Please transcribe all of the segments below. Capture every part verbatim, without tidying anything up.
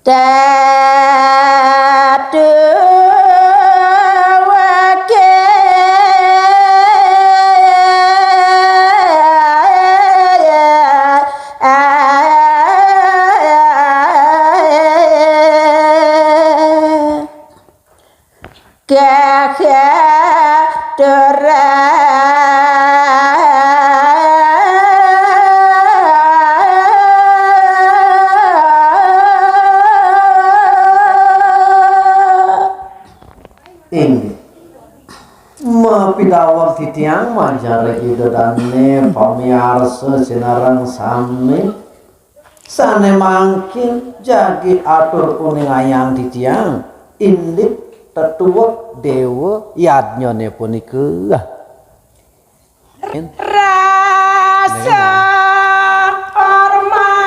Daduwake gagah dora. Inggih. Mapidaweg titiang manjari Ida dane pamiarsa sinareng sami. Sane mangkin jagi atur uningayang titiang indik tetuek dewa yadnyane punika. Rasa hormat.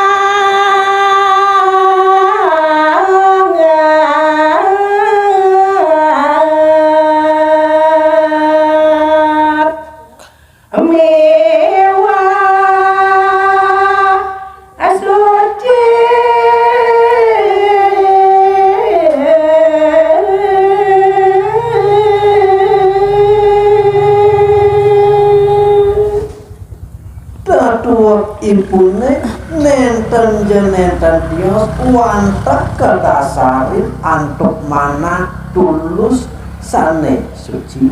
Miwah suci. Tetuekipune nenten ja nenten tios wantah kadasarin antuk manah tulus sane suci.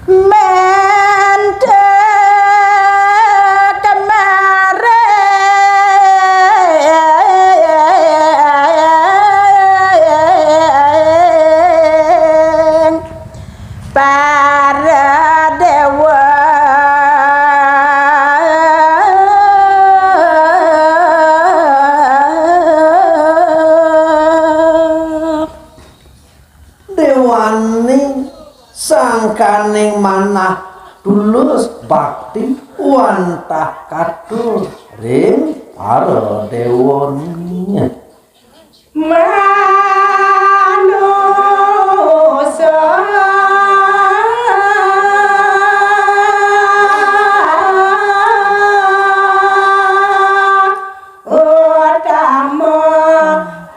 Mendek kemaring para dewa. Dewaning sangkaning manah tulus bakti wantah katur ring para dewane. Manusa utama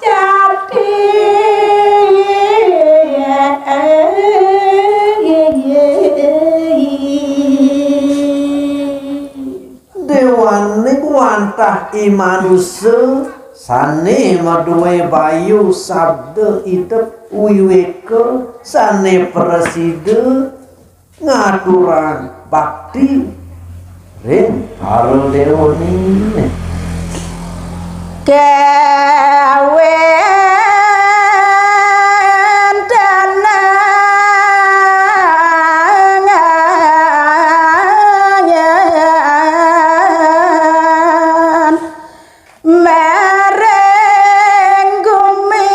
jati. Dewaning wantah i manusa sane madue bayu sabda idep wiweka sane prasida ngaturang bakti ring para dewane. Kawentenan maring gumi.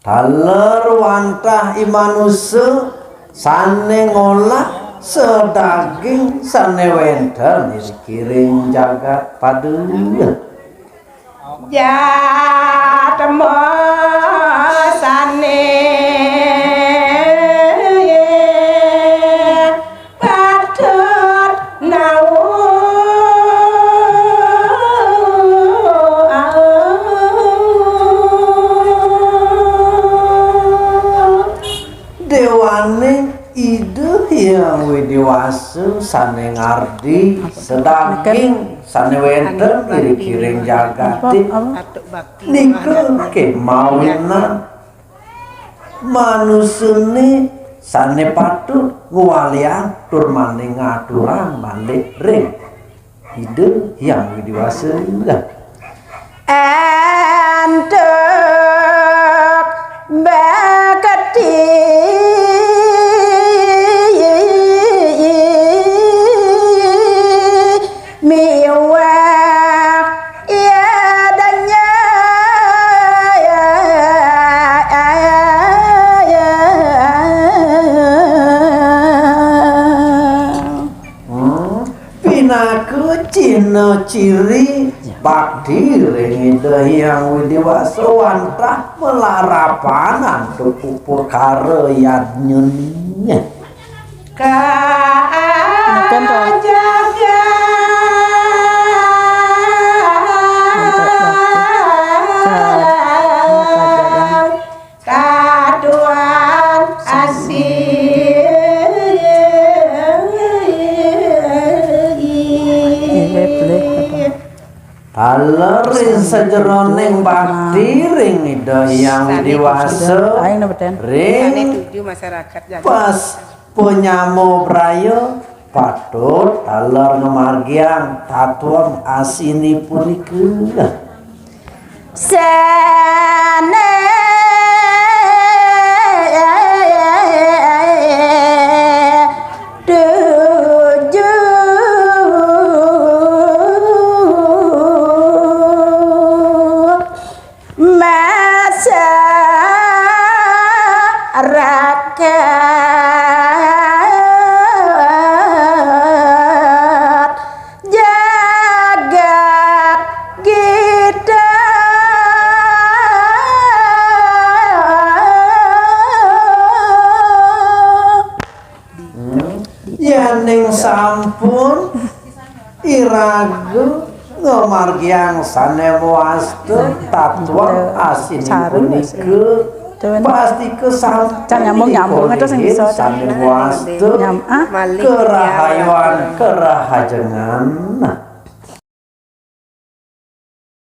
Taler wantah i manusa sane ngolah sadaging sane wenten iri kiring jagat pada. Jatma sane patut nawa. Dewane Ida Hyang Widi Wasa sane ngardi sadaging sane wenten iri kiring jagate. Nika kemawinan manusane sane patut ngwaliang tur mane ngaturang malih ring Ida Hyang Widi Wasa. Antuk bakti miwah yadanya. Hmm, pinaka cihna ciri Bakti ring Ida Hyang Widi Wasa wantah malarapan antuk pupukara yadnyane. Ka Mungkin to. Jagat. Mantap, bakti. Ka-, ka jagat. Katuan asih. Iya, boleh, apa? Taler ring sajeroning bakti ring Ida Hyang Widi Wasa, ayo, Nabeten. Ring tujuh masyarakat jadi. Pas panyama braya patut taler ngamargiang tatuang asine punika. Sane tujuh masyarakat jagat kita. Hmm. Yaning sampun iraga ngamargiang sane mawasta tatuang asine punika, pastika sampun nyambung-nyambung aja sing iso. Sane mawasta kerahayuan, kerahajengan.